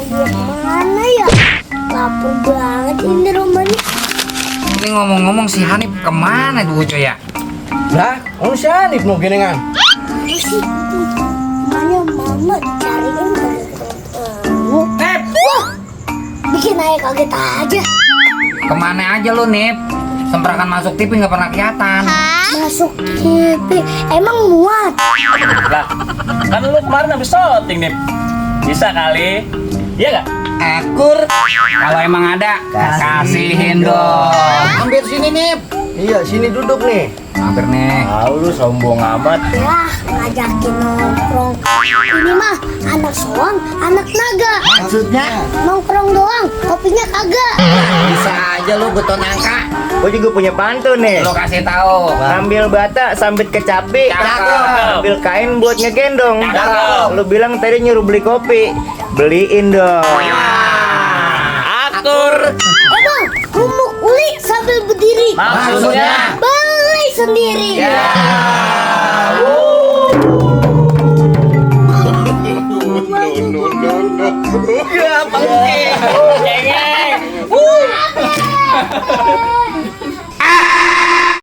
Mana ya? Lapar banget ini rumahnya. Ini ngomong-ngomong si Hanif kemana tuh Uco ya? Lah, si Hanif no genengan. Apa sih itu? Mana mama cariin kaget ketemu. Wah, bikin ayah kaget aja. Kemana aja lu Nip? Semprakan masuk TV nggak pernah kelihatan. Masuk TV, emang muat. Lah, kan lu kemarin habis syuting nih. Bisa kali. Iya gak? Kur, kalau emang ada, kasihin dong. Hampir sini Nip. Iya, sini duduk nih. Hampir nih. Tahu lu sombong amat. Wah, ngajakin nongkrong. Ini mah anak soang, anak naga. Maksudnya? Nongkrong doang, kopinya kagak. Bisa aja lu beton angka. Gue juga punya pantun nih. Lo kasih tahu. Ambil bata sambit kecapi, Cakep. ambil kain buat ngegendong. Cakep. Lu bilang tadi nyuruh beli kopi, beliin dong. Akur. Emang rumuk uli sambil berdiri. Maksudnya? Balik sendiri. Cengeng.